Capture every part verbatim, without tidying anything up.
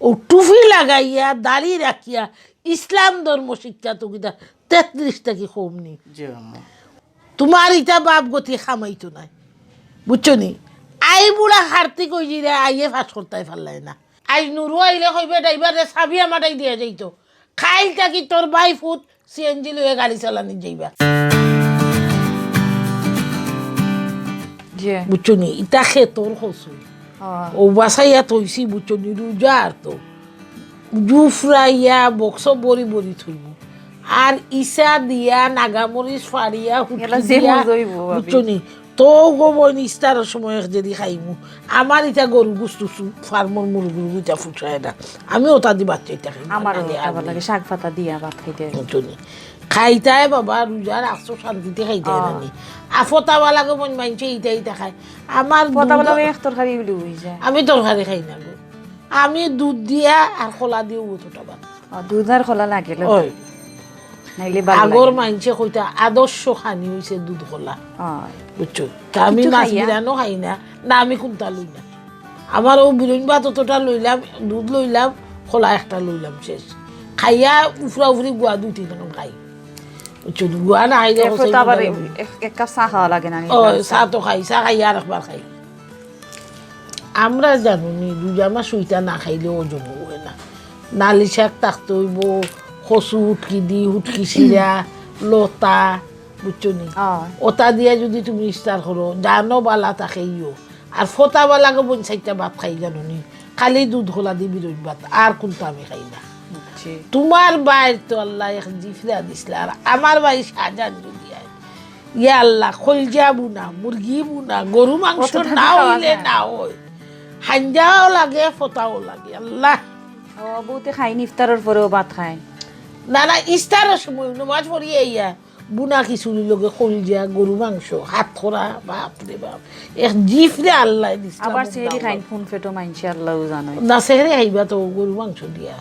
ও টুপি লাগাইয়া, দাড়ি রাখিয়া, ইসলাম ধর্ম শিক্ষা তো কিতা তেত্রিশ থাকি কম নি? জি আম্মা। তুমার ইতা বাপ গতি খামাইতো নায়, বুঝছো নি? আই বুড়া হারতি কই জিরা আইয়ে পাস করতায় পারলায় না। আইজ নুরু আইলে কইবে, "ড্রাইভাররে চাবি আমাটাই দিয়া যাইতো।" কাইল থাকি তোর বাই ফুত সিএনজি লইয়া গাড়ি চালানি যাইবা। জি। বুঝছো নি? ইতা খেতর কচু। হ্যাঁ। ও বাসাইয়া থইছি, বুঝছো নি? রোজার তো। জুফরাইয়া বক্স বড়ি বড়ি থইব। আর ইসা দিয়া নাগামরিচ ফাড়িয়া হুটকি এলা যে দিয়া, মজা অইবো, ভাবি। বুঝছো নি? তো গো বইন, ইস্তারর সময় এক জেদি খাইমু। আমার ইতা গরু গুস্তু সু-, ফার্মর মুরগি ইতা ফুটায় না। আমি ওটা দি বাচ্চা ইতা খাই না, আমারও খালি ওটা ভালা আমি। লাগে, শাক পাতা দিয়া ভাত খাইতে। বুঝছো নি? খাইতায় বাবা, রোজা রাখছো শান্তিতে খাইতায় না নি। আ, ফতাওয়ালা গো বইন মাইনষে ইতা ইতা খায়। আমার ফতাওয়ালা দুধ এক তরকারি উলি অই যায়। আমি তরকারি খাই না গো। আমি দুধ দিয়া আর কলা দিয়াউ অতটা ভাত। অ, দুধ আর কলা লাগে লো। ওই। নাইলে ভালা আগর লাগে না। মাইনষে কইতা আদর্শ খানি অইছে দুধ কলা। অয়। বুঝছো? তা আমি কিন্তু মাছ খাইয়া? বিরানো খাই না, না আমি কুনতা লই না। আমার ও বিরইন ভাত অতটা লইলাম, দুধ লইলাম, কলা একটা লইলাম, শেষ। খাইয়া উফরা উফরি গুয়া দুই তিন রকম খাই। বুঝছো? গুয়া না খাইলে এরপর তো আবার এক, এক কাপ চা খাওয়া লাগে না নি? ও, চা তো খাই, চা খাই আর একবার খাই। আমরা জানো নি, রোজা মাস ওইটা না খাইলে হজম অয় না। নালি শাক থাকতে অইব, কচু উটকি দি, উটকি শিরা, লতা, বুঝছো নি? অয়। ওটা দিয়া যদি তুমি ইফতার করো, জানো বালা থাকেইও। আর ফতাওয়ালা গো বইন চাইরটা ভাত খাই জানো নি? খালি দুধ কলা দি বিরইন ভাত, আর কুনতা আমি খাই না। বুঝছি। তুমার বাইর তো আল্লায় এক জিফরা দিছলা, আর আমার বাইর শাহজাহান যদি আয়। ইয়া আল্লাহ, কলজা বুনা, মুরগি বুনা, গরু মাংস অতটা না খাওয়া অইলে যায় না। না অয়। হাইঞ্জাও লাগে, ফতাও লাগে, আল্লাহ। ও, বউতে খাইন, ইফতারর পরেও ভাত খাইন। না, না, ইফতারর সময় নমাজ পড়িয়া আইয়া বুনা খিচুড়ির লগে কলজা, গরু মাংস, হাতকরা, বাপ রে বাপ। এক জিফরা আল্লায় দিছলা আবার মুখ সেহরি দাও খাইন, বাপ। কোন পেটো মাইনষে আল্লাহ জানে। না, সেহরি খাইবা তো গরু মাংস দিয়া।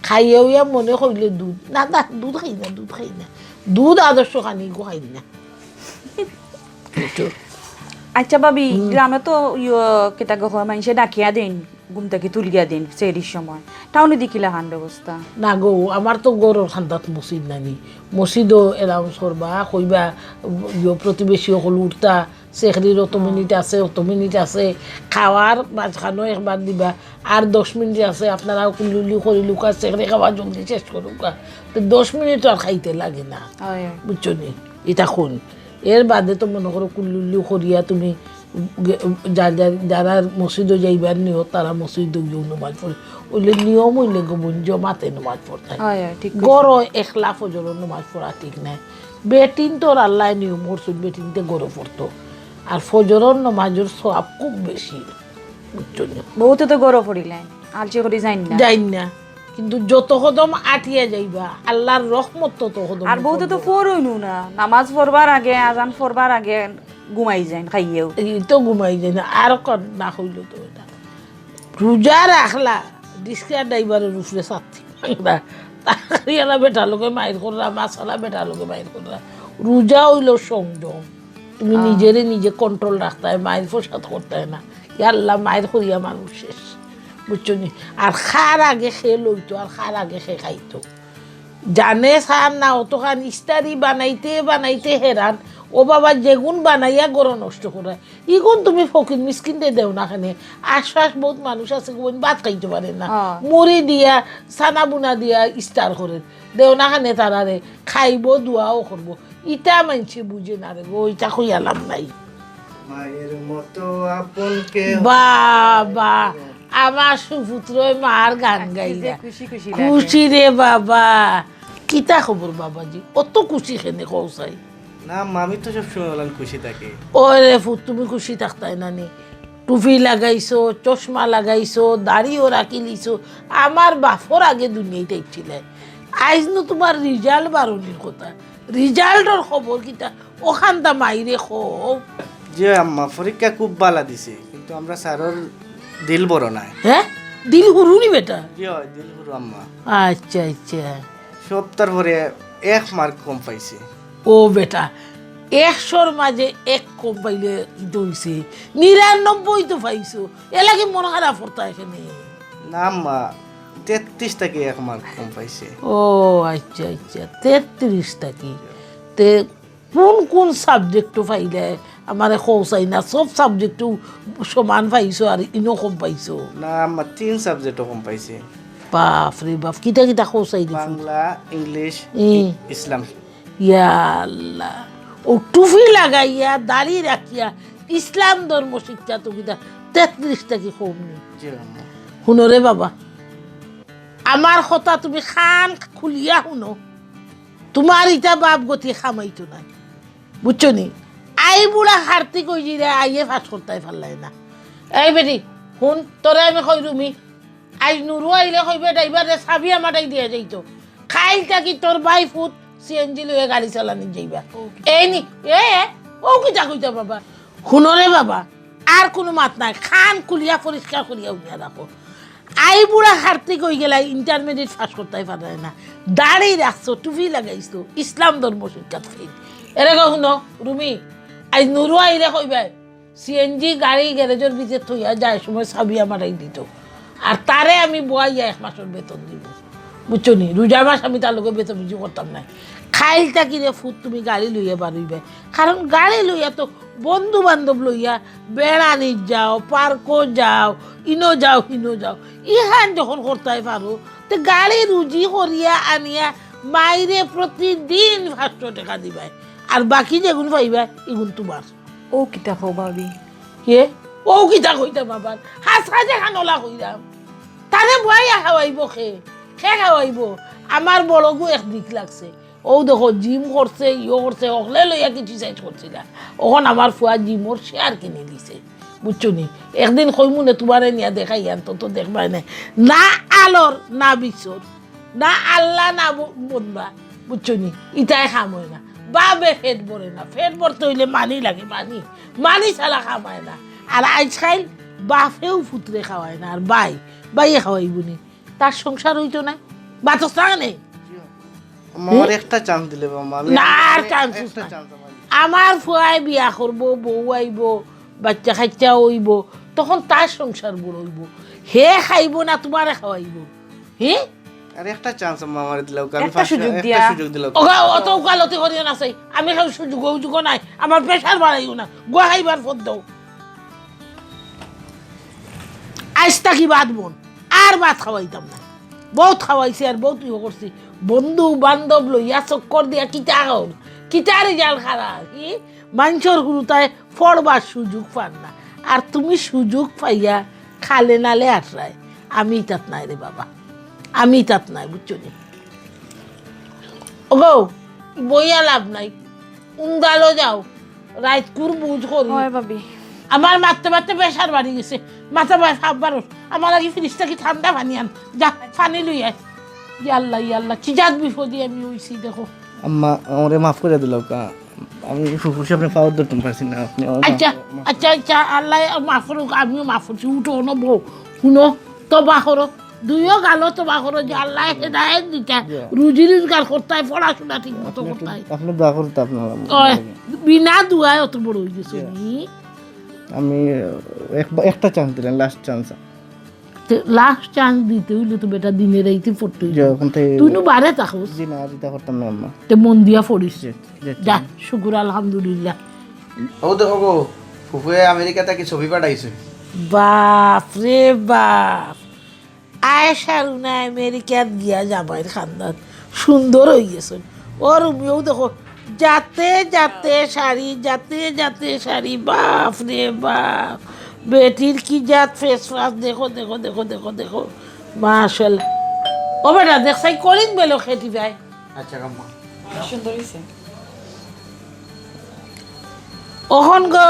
খাইয়া উইয়া মনে কইলে দুধ। না, না, দুধ খাই না, দুধ খাই না। দুধ আদর্শ খানি গো খাই না। বুঝছো? আচ্ছা ভাবি, হুম। গ্রামে তো ইয়ো, কিতা গো কয়, মাইনষে ডাকিয়া দেইন, ঘুম থাকি তুলিয়া দেইন, সেহরির সময়। টাউনে দি কিলাখান ব্যবস্থা? না গো, আমার তো ঘরর কান্দাত মসজিদ নানি। মসজিদও announce করবা, কইবা, ইয়ো, প্রতিবেশী অকল উঠতা, সেহরির অত হ্যাঁ। মিনিট আছে, অত মিনিট আছে, খাওয়ার মাঝখানো একবার দিবা, আর দশ মিনিট আছে, আপনারা কুল্লুল্লি করিলুকা, সেহরি খাওয়া জলদি শেষ করুকা। তো দশ মিনিট তো আর খাইতে লাগে না, অয়, অয়। বুঝছো নি? ইটা কোন? এর বাদে তো মনে করো কুল্লুল্লি করিয়া তুমি গে-, যা-, যা-, যারা মসজিদো যাইবার নিয়ত, তারা মসজিদো গিয়া নমাজ পড়ে। অইলে নিয়ম অইলে গো বইন জমাতে নমাজ পড়তায়। অয়, অয়, ঠিক কইছো। ঘরো একলা ফজরর নমাজ পড়া ঠিক নায়। বেটিন তোর আল্লায় নিয়ম করছইন, বেটিনতে ঘরো পড়তো। আর ফজরর নমাজর সওয়াব খুব বেশি। বুঝছো নি? বউতে তো ঘরো পড়িলাইন, আলসি করি যাইন না। যাইন না। কিন্তু যত কদম আটিয়া যাইবা, আল্লার রহমত তত কদম আর বউতে তো পড়বো। পড়ইন না, নামাজ পড়বার আগে, আজান পড়বার আগে ঘুমাই যাইন, খাইয়াও। এই তো ঘুমাই যাইন, আর কর না কইলো তো ইটা। রোজা রাখলা, রিক্সা ড্রাইভারর উপরে ছাত্তি মারলা, তাড়াতাড়ি আলা বেটার লগে মাইর করলা, মাছ আলা বেটার লগে মাইর করলা। রোজা অইলো সংযম, তুমি হ্যাঁ। নিজেরে নিজে control রাখতায়, মাইর ফসাদ করতায় না। ইয়া আল্লাহ, মাইর করিয়া মানুষ শেষ, বুঝছো নি? আর খার আগে খে লইতো, আর খার আগে খে খাইতো। জানে সার না, অতখান ইস্তারি বানাইতে বানাইতে হেরান। ও বাবা, যেগুন বানাইয়া ঘরো নষ্ট করে, ইগুন তুমি ফকির মিসকিনরে দেও না কেনে? আশপাশ বহুত মানুষ আছে, গুন ভাত খাইতে পারে না, হ্যাঁ। মুড়ি দিয়া, চানা বুনা দিয়া ইস্তার করে দেও না কেনে তারারে? খাইবো, দোয়াও করবো। ইটা মাইনষে বুঝে না রে গো, ইটা কইয়া লাভ নাই। মায়ের মতো আপন কেউ বাবা, আমার সুপুত্রয় মার গান আজকে যে গাইলা। খুশি খুশি লাগে। খুশি রে বাবা। কিতা খবর বাবাজি? অত খুশি কেনে কও চাই? না, আমি তো সবসময় অলান খুশি থাকি। ওরে ফুত, তুমি খুশি থাকতায় না নি? টুপি লাগাইছো, চশমা লাগাইছো, দাড়িও রাখিলিছো। আমার বাপর আগে দুনিয়াত আইছিলে। আইজ নু তুমার result বারনির কথা। Result-র খবর কিতা? অখানতা মাইরে কও। জি আম্মা, পরীক্ষা খুব বালা দিছি, কিন্তু আমরা স্যারর দিল বড় নায়। হ্যাঁ? দিল হুরু নি বেটা? জি অয়, দিল হুরু আম্মা। আচ্ছা, আচ্ছা। সপ্তার পরে এক mark কম পাইছি। ও বেটা, একশোর মাঝে এক কম পাইলে কিতা অইছে? নিরানব্বই তো পাইছো, এলাগি মন খারাপ করতা কেনে? না আম্মা, তেত্রিশ থাকি এক মার্ক কম পাইছে। ও আচ্ছা, আচ্ছা, তেত্রিশ থাকি। তে কুন কুন সাবজেক্টো ফাইলে? আমারে কও চাই না, সব সাবজেক্টো সমান পাইছো আর ইনো কম পাইছো? না আম্মা, তিন সাবজেক্টো কম পাইছে। বাপ রে বাপ, কিতা কিতা কও চাই দেখি। বাংলা, ইংলিশ, ই। ই-, ইসলাম। ইয়া আল্লাহ, ও টুপি লাগাইয়া, দাড়ি রাখিয়া, ইসলাম ধর্ম শিক্ষা তো কিতা তেত্রিশ থাকি কম নি? জি আম্মা। হুনো রে বাবা, আমার কথা তুমি কান খুলিয়া হুনো, তুমার ইতা বাপ গতি কামাইতো নায়, বুঝছো নি? আই বুড়া কার্তিক অইজিরে আইয়ে পাস করতায় পারলায় না। এই বেটি, হুন, তোরে আমি কই রুমি, আইজ নুরু আইলে কইবে ড্রাইভাররে চাবি আমাটাই দিয়া যাইতো। কাইল থাকি তোর বাই ফুত সিএনজি লইয়া গাড়ি চালানি যাইবা। এই নি, এ, এ, ও কিতা কইতা বাবা? হুনো রে বাবা, আর কুনু মাত নাই, কান খুলিয়া পরিষ্কার করিয়া হুনিয়া রাখো। আই বুড়া কার্তিক অইগেলা, ইন্টারমিডিয়েট পাস করতায় পারলায় না। দাড়ি রাখছো, টুপি লাগাইছো, ইসলাম ধর্ম শিক্ষা ফেল। এরে গো হুনো, রুমি, আইজ নুরু আইলে কইবায়, সিএনজি গাড়ি গ্যারেজর ভিতরে থইয়া যাওয়ার সময় চাবি আমারে দিতো। আর তারে আমি বওয়াইয়া এক মাসর বেতন দিমু। বুঝছো নি? রোজা মাস আমি তার লগে বেতন বুঝি করতাম নায়। কাইল থাকি রে ফুত তুমি গাড়ি লইয়া বারইবায়। কারণ গাড়ি লইয়া তো বন্ধু বান্ধব লইয়া বেড়ানি যাও, পার্কো যাও, ইনো যাও, হিনো যাও। ইখান যখন করতায় পারো, তে গাড়ি রুজি করিয়া আনিয়া মাইরে প্রতিদিন পাঁচশো টেকা দিবায়। আর বাকি যেগুন পাইবায়, ইগুন তুমার। ও কিতা কও ভাবি? কে? ও কিতা কইতা বাবার? হাছা যেখান অলা কইরাম। তারে বওয়াইয়া খাওয়াইবো কে? কে খাওয়াইবো? আমার বড়গু একদিক লাগছে। ও দেখো, জিম করছে, ইয়ো করছে, অকলে লইয়া criticize করছিলা। অখন আমার ফুয়া জিমর share কিনি দিছে। বুঝছো নি? একদিন কইমু নে তুমারে নিয়া দেখাইয়াম, তো, তো দেখবায় নে। না আলর, না বিছর। না আল্লা না ব-, বন্দা, বুঝছো নি? ইতায় কাম অয় না। বাবে পেট ভরে না। পেট ভরতে অইলে মানি লাগে, মানি। মানি ছাড়া কাম অয় না। আর আইজকাইল বাপেও ফুতরে খাওয়ায় না, আর বাই, বাইয়ে খাওয়াইবো নি? তার সংসার অইতো নায়। বাতস না নে? আম্মা, আমার একটা chance দিলে বা, আম্মা, আমি না, আর একটা chance নাই। Chance আমার। আমার ফুয়ায় বিয়া করবো, বউ আইবো, বাচ্চা কাচ্চা অইবো, তখন তার সংসার বড় অইবো। হে খাইবো না, তুমারে খাওয়াইবো। হে? আরে একটা chance আম্মা আমারে দিলাও, আমি একটা first সুযোগ একটা দিয়া। সুযোগ দিলাও। ওগা, অত উকালতি করিও না চাই। আমি কেউ সুযোগ, সুযোগ নাই। আমার pressure বাড়াইও না। গুয়া খাইবার পথ দেও। আইজ থাকি বাদ বন। আর ভাত খাওয়াইতাম না। বউত খাওয়াইছি আর বউত ইয়ে করছি। বন্ধু বান্ধব লইয়া চক্কর দিয়া কিতা কর? কিতা result খারাপ? হি? মানষর হুরুতায় পড়বার সুযোগ পার না। আর তুমি সুযোগ পাইয়া খালে নালে আটরায়। আমি ইতাত নাই রে বাবা, আমি ইতাত নাই, বুঝছো নি? ওগো, বইয়া লাভ নাই, উন্দালো যাও, রাইতকুর বুঝ করি। হয় ভাবি। আমার মারতে মারতে pressure বাড়ি গেছে, মাথা বায় ফাপ বারোর। আমার লাগি fridge থাকি ঠান্ডা পানি আন, যা, পানি লই আয়। ইয়া আল্লাহ, ইয়া আল্লাহ, কি জাত বিপদে আমি অইছি দেখো। আম্মা, আমারে মাফ করি দিলাও কা। আমি ফুফু সাবরে পাওত ধরতাম পারছি না, আপনে আমারে আচ্ছা, মাফ, মাফ আচ্ছা, আচ্ছা, আল্লায় মাফ করুক, আমিও মাফ করছি। উঠো, অনো বও, হুনো, তবা করো, দুইও গালো তবা করো যে আল্লায় হেদায়েত দিতা, জি। রুজি রোজগার করতায়, পড়াশোনা ঠিক মতো আপনে একটু, করতায়। আপনে দোয়া করতে আপনার ওই, বিনা দোয়ায় অত বড় অই গেছো জি। নি? আমি এক-, একটা chance দিলাম, last chance। তে last chance দিতে অইলে তো বেটা দিনে রাইতে পড়তে অইবো। জি, ওখান থেকে তুই নু বারে থাকস। জি না, আর ইতা করতাম না আম্মা। তে মন দিয়া পড়িস। জি, জি, যা, জি। শুকুর আলহামদুলিল্লাহ। ও দেখো গো, ফুফুয়ে আমেরিকা থাকি ছবি পাঠাইছে। বাপ রে বাপ, আয়েশার উনা আমেরিকাত গিয়া জামাইর খান্দান সুন্দর অই গেছইন। ও রুমিও দেখো, যাতে যাতে শাড়ি, যাতে যাতে শাড়ি, বাপ রে বাপ। বেটির কি জাত face wash, দেখো, দেখো, দেখো, দেখো, দেখো। মাশাআল্লাহ। ও বেটা, দেখ চাই কলিং বেল খেতি ভাই। আচ্ছা, আম্মা। সুন্দর অইছে। অখন গো,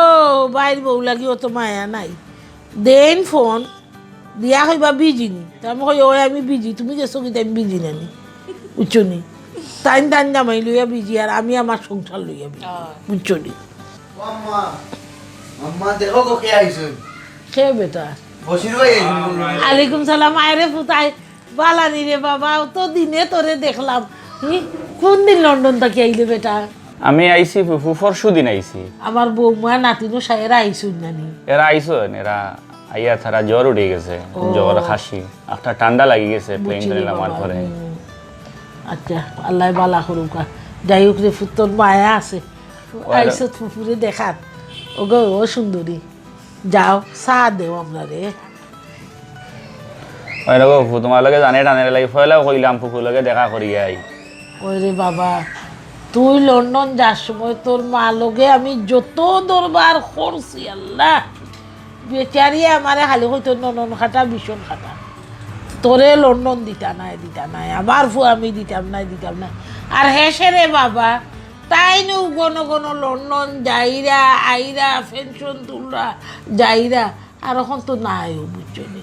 বাইর বউ লাগি অত মায়া নাই। দেইন ফোন, দিয়া কইবা busy নি? তে আমি কই, "ওই আমি busy, তুমি গেছো কিতা আমি busy না নি?" বুঝছো নি? তাইন তান জামাই লইয়া busy, আর আমি আমার সংসার লইয়া busy। আহ। বুঝছো নি? ও আম্মা, আম্মা, দেখো গো, কে আইছে? কে বেটা? বশির ভাই আইছে। আলাইকুম সালাম, আয় রে পুত, আয়। বালা নি রে বাবা, অত দিনে তোরে দেখলাম। হি? কোন দিন লন্ডন থাকি আইলে বেটা? আমি আইছি ফু-, ফু-, পরশু দিন আইছি। আমার বৌমা নাতিনু সাহেরা আইছইন না নি? এরা আইছইন, এরা আইয়া তারা জ্বর উঠি গেছে, ও। জ্বর, খাসি, একটা ঠান্ডা লাগি গেছে, plane বুঝছি রে ট্রেনে নামার বাবা, পরে। হুম। আচ্ছা, আল্লাহ বালা করুকা। যাই হোক রে, ফুতর মায়া আছে। ওরা আইসত ফুফুরে দেখাত। ওগো, ও সুন্দরী, যাও, চা দেও আমরারে। ওই রে গো, ফুফু, তোমার লগে জানে টানে লাগি, পয়লাও কইলাম, ফুফু লগে দেখা করি আই। ওই রে বাবা, তুই লন্ডন যার সময় তোর মা লগে আমি যত দরবার করছি, আল্লাহ, বেচারি আমারে খালি কইতো, "ননন খাটা, ভীষণ খাটা, তোরে লন্ডন দিতা নাই, দিতা নাই, আমার ফুয়া আমি দিতাম নাই, দিতাম নাই।" আর হেষে রে বাবা, তাইনও ঘন ঘন লন্ডন যাইরা, আইরা, পেনশন তুলরা, যাইরা, আর অখন তো নাইও, বুঝছো নি?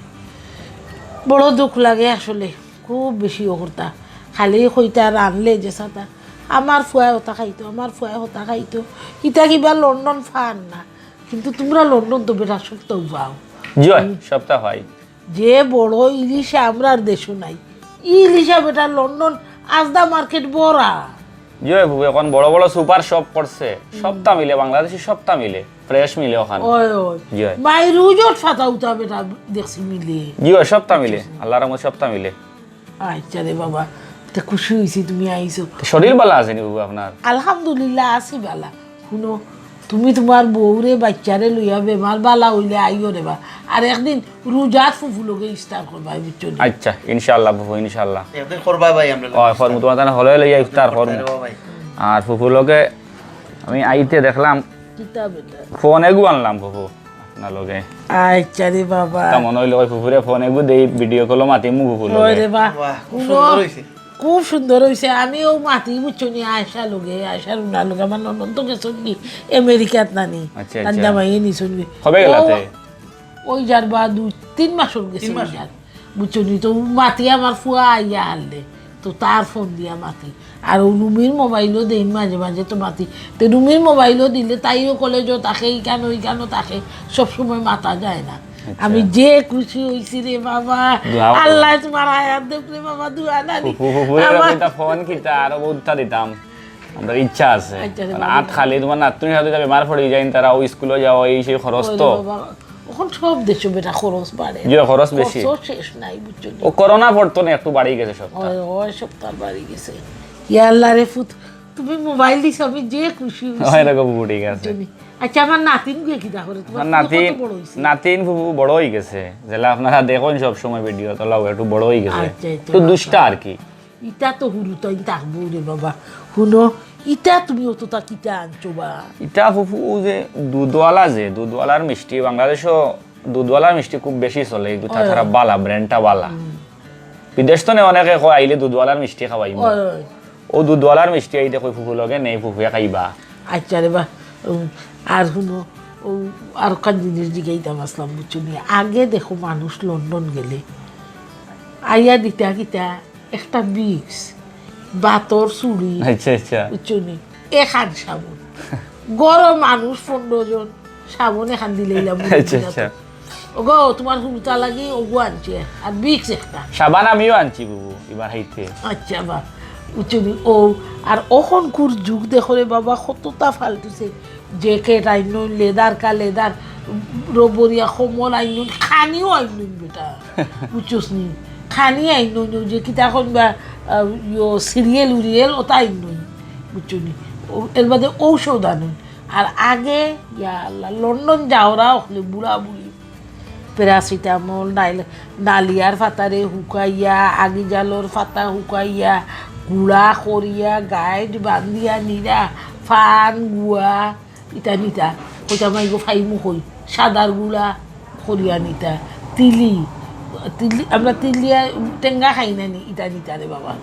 বড় দুখ লাগে আসলে, খুব বেশি অকরতা। খালি কইতা রানলে যে সাতা, "আমার ফুয়ায় হতা খাইতো, আমার ফুয়ায় হতা খাইতো।" ইতা কিবা লন্ডন ফান না, কিন্তু তোমরা লন্ডন তো বেটা সবতাউ পাও। জি অয়, সবতা পাই। যে বড় ইলিশা আমরার দেশো নাই, ই ইলিশা বেটা লন্ডন আজদা মার্কেট ভরা। জি অয় ফুফু, অখন বড় বড় সুপার শপ করছে, সবতা মিলে, বাংলাদেশি সবতা মিলে, ফ্রেশ মিলে অখান। ওই, ওই। জি অয়। মাই রুজত ফাতা উতা বেটা দেখছি মিলে। জি অয়, সবতা মিলে, আল্লাহর রহমত সবতা মিলে। আচ্ছা রে বাবা, তে খুশি অইছি তুমি আইছো। তো শরীর বালা আছে নি ফুফু আপনার? আলহামদুলিল্লাহ, আছি বালা। হুনো, তুমি তোমার বউরে বাচ্চারে লইয়া বেমার বালা অইলে আইও রে বা। আর একদিন রুজাত ফুফু লগে ইফতার করবায়, বুঝছো নি? আচ্ছা, ইনশাআল্লাহ ফুফু, ইনশাআল্লাহ। একদিন করবায় ভাই আমরা লগে অয়, ইফতার। করমু, তোমার তানে হলে লইয়া ইফতার করমু। করতে রে বাবা ভাই। আর ফুফু লগে আমি আইতে দেখলাম কিতা বেটা? ফোন এগু আনলাম ফুফু, আপনার লগে। আচ্ছা রে বাবা। তা মনে অইলো ওই ফুফুরে ফোন এগু দেই, ভিডিও কলও মাতিমু ফুফু লগে। ওই রে বা। বাহ, খুব হুনো, সুন্দর অইছে। খুব সুন্দর অইছে। আমিও মাতি, বুঝছো নি, আয়েশা লগে, আয়েশার উনার লগে, আমার ননদ তো গেছইন গি আমেরিকাত নানি। আচ্ছা, তান আচ্ছা। জামাইয়ে নিছইন গি। কবে গেলা ও, তে? ওই যার বা দুই, তিন মাস অই গেছে তিন মাস? ওই যার। বুঝছো নি, তো মাতি আমার ফুয়া আইয়া হারলে, তো তার ফোন দিয়া মাতি। আর ও রুমির মোবাইলও দেইন মাঝে মাঝে তো মাতি। তো রুমির মোবাইলও দিলে তাইও কলেজও থাকে, ইখানো ইখানো থাকে, সবসময় মাতা যায় না। আচ্ছা। আমি যে খুশি অইছি রে বাবা, দোয়া করো। আল্লাহ তোমার হায়াত দেখ রে বাবা, দোয়া না নি। ফুফু, ফুফু, এরকম আমার একটা ফোন কিতা, আরো বহুতটা দিতাম। আমরার ইচ্ছা আছে। আচ্ছা রে মানে বাবা। আত খালি তোমার নাতনির হাতে যাবে, মার পড়ে যাইন, তারা ওই স্কুলে যাওয়া, এই সেই খরচ ওই রে তো। বাবা, অখন সব দেশো বেটা খরচ বাড়ে। জি, খরচ বেশি। খরচও শেষ নাই, বুঝছো নি? ও করোনা পর তো না একটু বাড়ি গেছে সবতা। ওই, ওই সবতা বাড়ি গেছে। ইয়া আল্লাহ রে ফুত, তুমি মোবাইল দিছো, আমি যে খুশি অইছি। হয়, এরকম বুঝি গেছে। বুঝছো নি? আচ্ছা, আমার নাতিন গিয়ে কিতা করে? তোমার আমার ফুত নাতিন, কত বড় অইছে? নাতিন ফুফু বড় অই গেছে। যেলা আপনারা দেখইন সব সময় ভিডিও, তোলা একটু বড় অই গেছে। আচ্ছা, আচ্ছা, একটু দুষ্টা আর কি। ইটা তো হুরুতাইন থাকবো রে বাবা। হুনো, ইটা তুমি অতটা কিতা আনছো বা? ইটা ফুফু ও যে দুধওয়ালা, যে দুধওয়ালার মিষ্টি, বাংলাদেশো দুধওয়ালার মিষ্টি খুব বেশি চলে, এই দুটা ওই, তারা ওই। বালা, ব্র্যান্ডটা বালা। হুম। বিদেশ তো নে অনেকে কয়, "আইলে দুধওয়ালার মিষ্টি খাওয়াইমু।" ওই, ওই। ও দুধওয়ালার মিষ্টি আইতে কই ফুফু লগে নেই, ফুফুয়ে খাইবা। আচ্ছা রে বা, উম, আর হুনো, ও আর কান জিনিস জিগাইতাম আসলাম, বুঝছো নি? আগে দেখো মানুষ লন্ডন গেলে আইয়া দিতা কিতা একটা বিক্স, বাতর চুড়ি, আচ্ছা, আচ্ছা। বুঝছো নি? এখান সাবুন। গরম মানুষ পনেরো জন, সাবুন এখান দিলাইলাম। আচ্ছা, আচ্ছা। ওগো, তোমার হুরুতা লাগি ওগু আনছে, আর বিক্স একটা। সাবান আমিও আনছি বুবু, এবার হাইতে। আচ্ছা, বা, বুঝছো নি? ও, আর অখনকুর যুগ দেখো রে বাবা, কতটা ফালটুছে। জ্যাকেট আইনইন, লেদার কা লেদার, রবরিয়া কম্বল আইনইন, খানিও আইনইন বেটা। বুঝছস নি? খানি আইনইন, যে কিতা কইন বা, আহ, ইয়ো, সিরিয়াল উরিয়াল, ওটা আইনইন। বুঝছো নি? ও, এর বাদে ঔষধ আনইন। আর আগে, ইয়া আল্লাহ, লন্ডন যাওরা অকলে বুড়া বুড়ি। প্যারাসিটামল, নাইল-, নালিয়ার ফাতারে হুকাইয়া, আগি জালর ফাতা হুকাইয়া, গুড়া করিয়া, গাইড বান্ধিয়া নিরা, ফান, গুয়া, ইতা নিতা। কইতা মাইগো ফাইমু কই, সাদার গুড়া করিয়া নিতা। তিলি, তিলি, আমরা তিলিয়া টেঙ্গা খাই না নি, ইতা নিতা রে বাবা।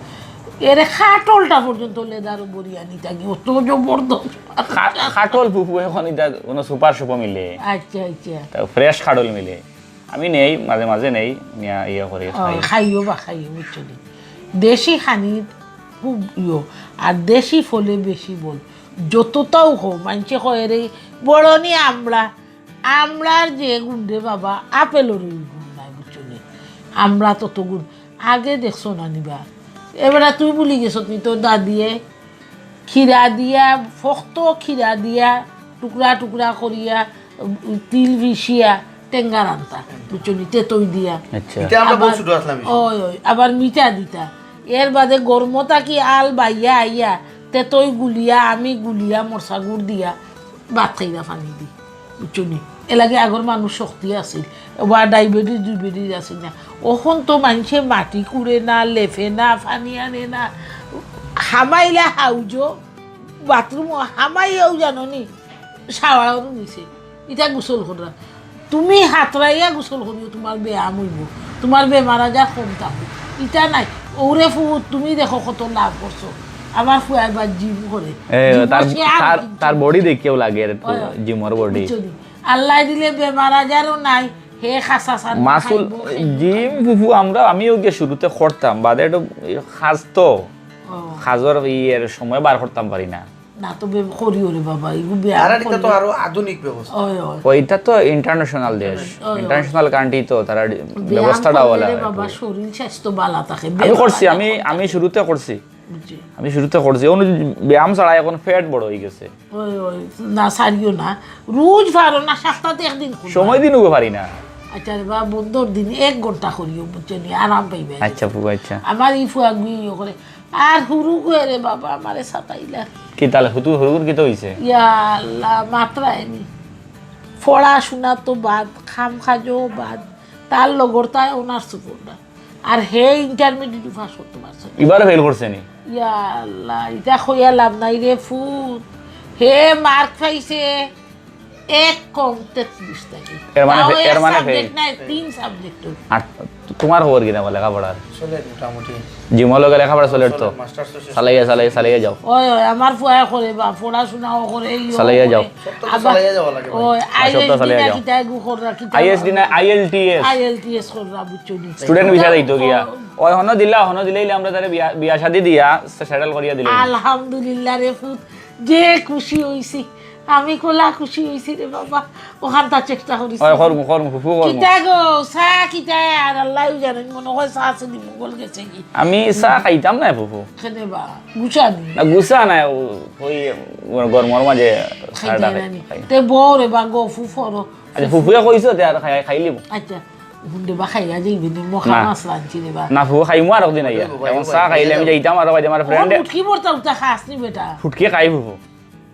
এরে খাটলটা পর্যন্ত লেদার বরিয়া নিতা কি, অত জবরদস্ত। খা-, খাটল ফুফু এখন ইতা কোনো সুপার শপো মিলে। আচ্ছা, আচ্ছা। তা ফ্রেশ খাটল মিলে। আমি নেই, মাঝে মাঝে নেই, নিয়া ইয়ে করি, ও, খাই। খাইও বা খাইও, বুঝছো নি? দেশি খানি খুব ইয়ো, আর দেশি ফলে বেশি বল। যতটাও হো, মানষে কয় রে, বড় নি আমরা, আমরার যে গুণ রে বাবা, আপেলর ওই গুণ নাই, বুঝছো নি? আমরা তত গুণ। আগে দেখছো না নিবা? এবারে তুই ভুলি গেছত নি তোর দাদিয়ে? খিরা দিয়া, ফক্ত খিরা দিয়া, টুকরা টুকরা করিয়া, উম, তিল পিষিয়া, টেঙ্গা রান্তা, বুঝছো নি, তেতই দিয়া। আচ্ছা। এটা আমরা বহুত আবার- ছোট আসলাম এই সময়। ওই ওই আবার মিঠা দিতা। এর বাদে গরম থাকি আল বাইয়া আইয়া তেতই গুলিয়া, আমি গুলিয়া, মরসা গুড় দিয়া ভাত খাইরা পানি দি, বুঝছো নি? এলাগে আগর মানুষ শক্তি আছিল, বা ডায়াবেটিস ডুবেটিস আছিল না। অখন তো মানষে মাটি কুড়ে না, লেফে না, পানি আনে না, হামাইলা হাউজো, বাথরুম হামাইয়াও জানো নি, শাওয়ারও নিছে। ইটা গোসল কররা। তুমি হাতরাইয়া গোসল করিও, তোমার ব্যায়াম অইবো, তোমার বেমার আজার কম থাকবো। ইটা নাই, ওরে ফুত, তুমি দেখো কত লাভ করছো। আমার ফুয়া এবার জিম করে। এ, জিমও তার সে আর তার কিচ্ছু তার বডি দেখিয়াও লাগে আর একটু হয়, হয়। জিমর বডি। বুঝছো নি? আল্লাহ দিলে বেমার আজারও নাই, হে খাসা সার মাসুল খাইবো, খাইবো। জিম ফুফু, আমরা আমিও গিয়ে শুরুতে করতাম, বাদে একটু কাজ তো ও, কাজর ইয়ের সময় বার করতাম পারি না। না তো বে-, করিও রে বাবা, এগু ব্যায়াম আর এটা তো করলে- আরো আধুনিক ব্যবস্থা। ওই, ওই। ওইটা তো ইন্টারন্যাশনাল দেশ, ওই, ওই। ইন্টারন্যাশনাল কান্ট্রি তো, তারা ব্যায়াম ব্যবস্থাটা করলে বলা রে হয়। বাবা, শরীর স্বাস্থ্য ভালো থাকে। আমি করছি, আমি আমি শুরুতে করছি, বুঝছি। আমি শুরুতে করছি। অনু ব্যায়াম ছাড়া এখন ফ্যাট বড় হয়ে গেছে। ওই, ওই, না, সারিও না, রোজ পারো না, সপ্তাহে একদিন করো। সময় দিন উগো পারি না। আচ্ছা রে বাবা, বন্ধর দিন এক ঘন্টা করিও, বুঝছো নি, আরাম পাইবে। আচ্ছা ফুফু, আচ্ছা। আমার ই ফুয়া গুই ইয়ে করে, আর হুরু গুয়ে রে বাবা, আমারে সাতাইলা। কি তাহলে হুতু হুরুগুর কি তো হইছে? ইয়া আল্লাহ, মাত্রায় নি। পড়াশোনা তো বাদ, কাম কাজও বাদ, তার লগর তাই অনার্স পড়া, আর হে ইন্টারমিডিয়েট পাস করতে পারছে না। এবারও ফেল করছে নি? ইয়া আল্লাহ, ইটা কইয়া লাভ নাই রে ফুত। হে মার্ক পাইছে এক কম তেত্রিশ থাকি। এর মানে তাও ফে-, এক এর মানে সাবজেক্ট ফেল। নাই, তিন সাবজেক্ট। আর তো-, তোমার খবর কিনা বলে লেখাপড়ার? চলে মোটামুটি। জিমর লগে লেখাপড়া চলের তো? মাস্টার্স তো শেষ। চালাইয়া চালাই চালাইয়া যাও। ওই, ওই, আমার ফুয়ায় করে বা, পড়াশোনা করে, এই চালাইয়া যাও। সব তো আবার- চালাইয়া যাওয়া লাগে। ওই, আইএলটি চালাইয়া না যাও। কিতা এগু কররা, কিতা আইএসডি না, আইএলটিএস। আইএলটিএস কররা, বুঝছো নি? স্টুডেন্ট ভিসা দিত গিয়া। ওই হনো দিলা, হনো দিলে আমরা তারে বিয়া বিয়া শাদি দিয়া সেটেল করিয়া দিলে। আলহামদুলিল্লাহ রে ফুত, যে খুশি হইছি, আমি কলা খুশি হইছি রে বাবা। ওখানটা চেষ্টা করিস। ওই করমু, করমু, ফুফু করমু। কিতা গো, চা কিতা? আর আল্লাহ জানেন, মনে হয় চা আছে নি, মোগল গেছে কি? আমি চা খাইতাম না ফুফু। খেতে বা, গুছা নি। না গুছা না, ও-, ওই গরমর মাঝে খাইতে চাটা না খাই, নি। খাই। তে বউ রে বা গো, ফুফরো। আচ্ছা ফুফুয়ে কইছো তে আর খাই খাইলিব। আচ্ছা, হুন্ডে বা খাইয়া যাইবে নি, মখা না। মাছ রাঁধছি রে বা। না ফুফু খাইমু আর একদিন আইয়া। এখন চা খাইলে আমি যাইতাম আর ওই যে আমার ও ফ্রেন্ডে মুটকি বর্তা উতা খাস নি বেটা। ফুটকি খাই ফুফু।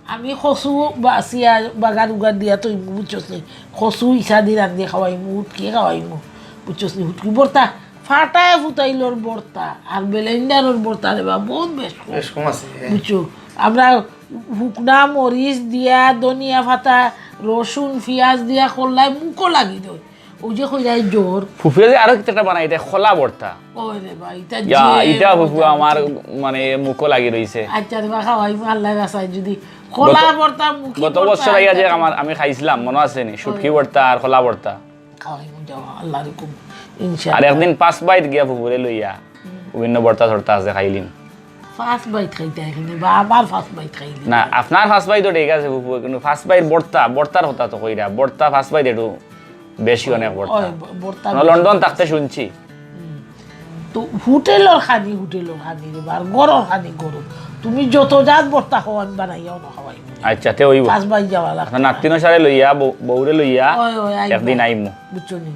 আমি কচু বাছিয়া বাগার উগার দিয়া তই বুঝছস নি, কচু ইসা দি রান্ধি খাওয়াইমু, হুটকি খাওয়াইমু, বুঝছস নি, হুটকি বর্তা, ফাটায় ফুটাইলর বর্তা, আর বেলেন্ডারর বর্তা রে বা, বহুত বেশ কম। বেশ কম আছে। বুঝছো, আমরা হুকনা মরিচ দিয়া, ধনিয়া ফাতা, রসুন, পিয়াজ দিয়া করলাই মুখো লাগি দই। ওই যে কইলাই জোর। ফুফুয়ে যে আরো কিতা একটা বানাইতে খোলা বর্তা। ওই রে বা, ইটা ইয়া, যে ইটা ফুফু মজা। আমার মানে মুখো লাগি রইছে। আচ্ছা রে বা, খাওয়াইমু আল্লাহ বাসায় যদি খোলা গত- বর্তা মুখি গত বর্তা বছর আইয়া যে এটা আমার আমি খাইছিলাম মনে আছে নি, শুটকি বর্তা আর খোলা বর্তা। খাওয়াইমু যাওয়া আল্লাহর হুকুম, আর ইনশাআল্লাহ। একদিন পাঁচ বাইত গিয়া ফুফুরে লইয়া বিভিন্ন বর্তা সর্তা আছে খাইলিম। ফার্স্ট বাইট খাইতে এখানে বা আবার ফার্স্ট বাইট খাইলি। না, আপনার ফার্স্ট বাইট তো ঠিক আছে ফুফু, কিন্তু ফার্স্ট বাইট বর্তা, বর্তার কথা তো কইরা, বর্তা ফার্স্ট বাইট একটু বেশি অনেক বর্তা। ওই ব-, বর্তা আমরা লন্ডন থাকতে শুনছি। তো হোটেলর খানি, হোটেলর খানি রে বা, আর ঘরর খানি ঘরর। তুমি যত জাত বর্তা খাও আমি বানাইয়া অনো খাওয়াই। আচ্ছা, তে ওই ফার্স্ট বাইট যাওয়া লাগতো। আপনার নাতিন সারে লইয়া বউ- বউরে লইয়া ওই, ওই, আইবা। একদিন আইমু। বুঝছো নি?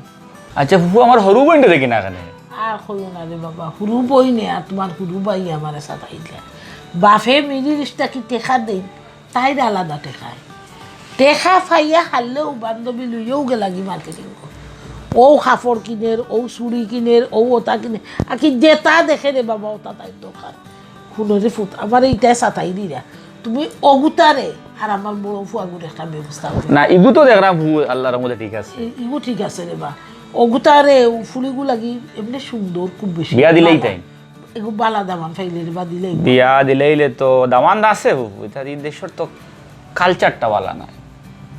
আচ্ছা ফুফু, আমার হরু বইনটা দেখি না এখানে। আর কইও না রে বাবা, হুরু বইনে আর তোমার হুরু ভাই আমার সাথে আইলে। বাফে মিলি রিস্তা কি টেকা দেই, তাই আলাদা টেকায়। টেকা পাইয়া হারলেও বান্ধবী লইয়াও গেলাগি মার্কেটিং। ও কাপড় কিনের, ও চুড়ি কিনের, ও ওটা কিনে। আর কি যেটা দেখে রে বাবা, ওটা তাই দরকার। হুনো রে ফুত, আমার এইটাই সাতাই দিরা। তুমি অগুতারে আর আমার বড় ফুয়াগুর একটা ব্যবস্থা করো। না, ইগু তো দেখলাম ফুফু আল্লাহর রহমতে ঠিক আছে। ই-, ইগু ঠিক আছে রে বা। অগুতারে ও ফুলিগু লাগি এমনি সুন্দর, খুব বেশি। বিয়া দিলেই বাবা। তাই। এগু বালা দামান পাইলে রে বা দিলেই। বিয়া দিলেইলে তো দামান আছে ফুফু, এটা এই দেশর তো কালচারটা বালা নাই।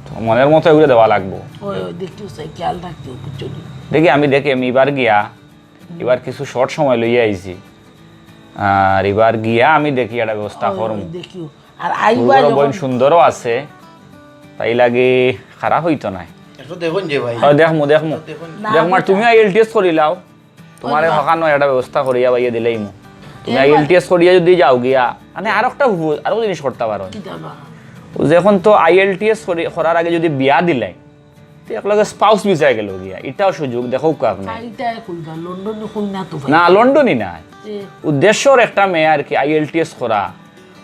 তো মনের মতো এগুলো দেওয়া লাগবো। ওই, ওই, দেখি ওসাই খেয়াল রাখতে হবে, বুঝছো নি? দেখি আমি দেখি আমি এবার গিয়া, এবার কিছু শর্ট সময় লইয়া আইছি। আর এবার গিয়া আমি দেখি একটা ব্যবস্থা ওই, করমু। ওই, দেখিও। আর আইবা ফুফুর যখন বইন সুন্দরও আছে, তাই লাগি খারাপ হইতো নাই। একটু দেখুন যে ভাই। আর দেখমু, দেখমু। দেখুন। না, দেখমু, আর আমি তুমি আইএলটিএস করিলাও, তোমার ওই বা- হকানো একটা ব্যবস্থা করিয়া বাইয়া দিলাইমু। তুমি এবার- আইএলটিএস করিয়া যদি যাও গিয়া, মানে আর একটা ফুফু, আরো জিনিস করতে পারো। কিতা বা? ও যখন তো আইএলটিএস করি-, করার আগে যদি বিয়া দিলাই, তে একলগে স্পাউস ভিসায় গেল গিয়া, ইটাও সুযোগ, দেখউক্কা আপনে। চাইটায় কইবা, লন্ডনি কই না তো ভাই। না, লন্ডনি না। এ। উদ্দেশ্যর একটা মেয়ে আর কি, আইএলটিএস করা।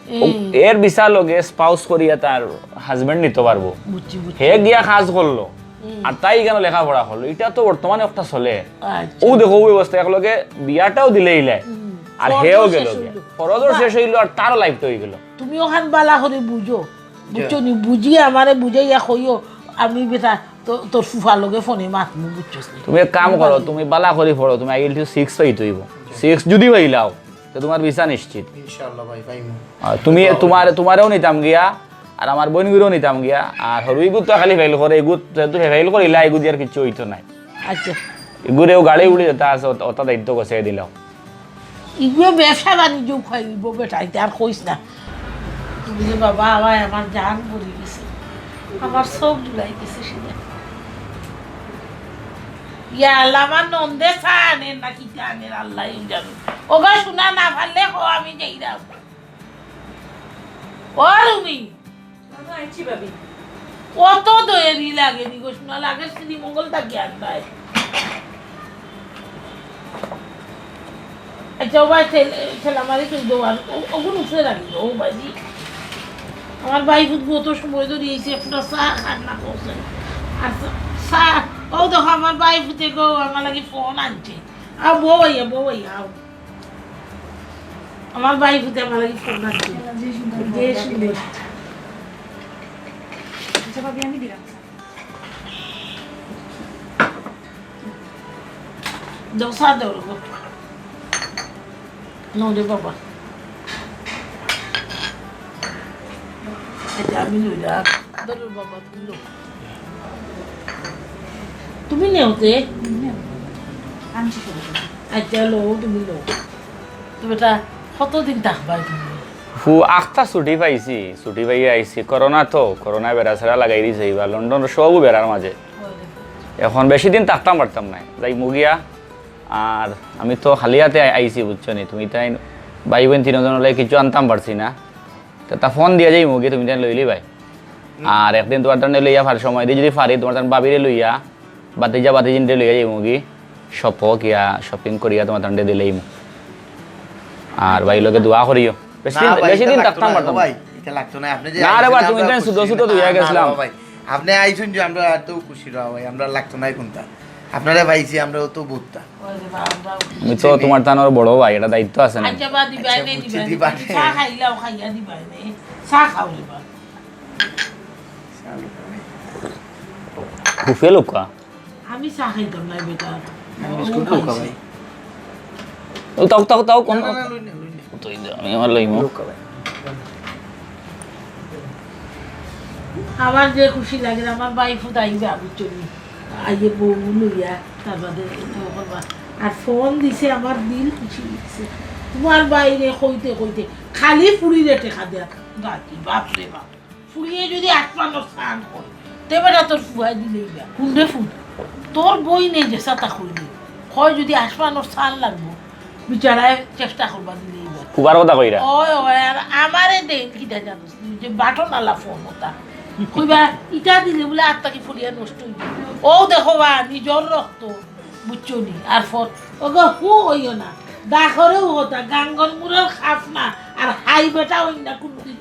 এ। ও-, এর ভিসা লগে স্পাউস করিয়া তার হাজবেন্ড নিতে পারবো। বুঝছি, বুঝছি। হে গিয়া কাজ করলো, হুম। আর তাই কেন লেখাপড়া করলো, ইটা তো বর্তমানে একটা চলে। আচ্ছা। ও দেখো, ওই অবস্থা, একলগে বিয়াটাও দিলে ইলায়, হুম। আর ফরজও হেও শেষ গেল হইল। গিয়া। ফরজও বা- শেষ হইল, আর তারও লাইফটা হয়ে গেল। তুমি ওখান বালা করে বুঝো, বুঝছো নি? বুঝিয়া আমারে বুঝাইয়া কইও, আমি বেটা তো-, তোর ফুফার লগে ফোনে মাতমু, বুঝছস নি? তুমি এক কাম করো, তুমি বালা করি পড়ো, তুমি আইএলটিএস সিক্স পাইতে হইব। সিক্স যদি পাইলাও, তো তোমার ভিসা নিশ্চিত। ইনশাআল্লাহ ভাই, পাইমু। আর তুমি, তোমার, তোমারেও নিতাম গিয়া, আর আমার বইনগুরেও নিতাম গিয়া, আর হরুইগুত তো খালি ফেল করে, এগুত যেহেতু ফেল করিলা, এগুত আর কিচ্ছু হইতো নাই। আচ্ছা। এগুরেও গাড়ি উড়ি যেটা আছে, ওটা, ওটা দায়িত্ব গছে দিলাও। ইগুয়ে ব্যবসা বাণিজ্য খাইব বেটা, ইতা আর কইস না। তুমি যে বাবা, আবার আমার জান পড়ি গেছে, আমার চোখ জুড়াই গেছে সেটা। ইয়া আল্লাহ, আমার নন্দে চা আনের না কিতা আনের, আল্লাহ জানে। ওগো শোনা না পারলে কও, আমি যাইরাম। ও রুমি, বাবা, আইছি ভাবি। অত দেরি লাগে নি গো, শোনা লাগে শ্রীমঙ্গল থাকি আনবায়। আচ্ছা, ও ভাই, ঠেল-, ঠেলা মারি তুই দেওয়ার, ও-, ওগুন উপরে রাখি, ও ভাই। আমার ভাই ফুত কত সময় ধরে এই যে একটা চা খান না করছে। আর চা, চা, ও দেখো, আমার ভাই ফুতে গো, আমার লাগি ফোন আনছে। আও, বউ আইয়া, বউ আইয়া, আও। আমার ভাই ফুতে আমার লাগি ফোন আনছে। যে সুন্দর। যে সুন্দর। আচ্ছা, ভাবি, আমি দিলাম। দোসা দেওয়ার গো। নো রে বাবা। এটা আমি লই যা। ধরো বাবা, তুমি লো। তুমি নেও তে। আনছি সব। আচ্ছা, লো, তুমি লো। তুমি এটা কতদিন থাকবায় তুমি? ফু, আখতা ছুটি পাইছি, ছুটি পাইয়া আইছি। করোনা তো, করোনায় বেড়া ছেড়া লাগাই দিছে, এবার লন্ডন সবও বেড়ার মাঝে। এখন বেশি দিন থাকতাম পারতাম না, যাইমু গিয়া। আর আমি তো খালি হাতে আই-, আইছি, বুঝছো নি? তুমি তাই ভাই বইন তিনজনর লাগি কিছু আনতাম পারছি না, তো তা ফোন দিয়া যাইমু গিয়া, তুমি তাই লইলি ভাই। আর একদিন তোমার তানে লইয়া পার সময় দিয়ে যদি পারি, তোমার তান ভাবিরে লইয়া, বাতিজা বাতিজিনরে লইয়া যাইমু গি, শপ কিয়া শপিং করিয়া তোমার তানরে দিলেইমু। আর ভাই লগে দোয়া করিও। বেশি না দিন, ভাই, বেশি এটা দিন লাগতো থাকতাম না, পারতাম ও না। ভাই, এটা লাগতো না। আপনি যে না রে আইছেন, বা, তুমি আমরা তো খুশি। শুধু শুধু না, দুইয়া না, গেছিলাম। না, ভাই, আপনি আইছেন যে আমরা এত খুশি রে ভাই, আমরা লাগতো না কোনটা। আপনারা পাইছি, আমরা তো বুঝতা। ওই রে বাবা, আমরা আমি তো খুশি। তোমার তানোর বড় ভাই, এটা দায়িত্ব আছে না? আচ্ছা, বা দিবাই আচ্ছা, নে, বুঝছি, দিবাই নে। দিবাই নে। চা খাইলাও, খাইয়া দিবাই নে। চা খাও রে বা। খুফে লুকা। আমি চা খাইতাম না, বেটা। আমি বিস্কুট ও খাও, খাইছে। খাও ভাই। ও, তাও, তাও, তাও, কোন না, না, না, লই না, লই না। তো এই যে আমি আমার লইমু। লুকা ভাই। আমার যে খুশি লাগে, আমার ভাই ফুত আইবা, আমি চলি। আইয়ে বউ লইয়া, তার বাদে এত করবা। আর ফোন দিছে, আমার দিল খুশি হইছে। তোমার বাইরে কইতে কইতে খালি ফুড়িরে টেকা দেয়া। বাকি, বাপ রে বাপ। ফুড়িয়ে যদি আসমানর চান কয়, তে বেটা তোর ফুয়ায় দিলেই বা। কুনরে ফুত? তোর বইনে যেছা তা কইলে। কয় যদি আসমানর চান লাগবো, বিচারায় চেষ্টা করবা দিলেই বা। ফুবার কথা কইরা? ওই, ওই, আর আমারে দেইন কিতা জানোস নি? যে বাটন আলা ফোন ওটা। কইবা, ইটা দিলে বুলে আত্মা কি ফুড়িয়া নষ্ট হইবে। ও দেখো বা, নিজর রক্ত। বুঝছো নি? আর ফোন, ওগো, হু হইও না। দাখরেও হতা, গাঙ্গর মুরর খাস না, আর হাই বেটা হই না কোনোদিন।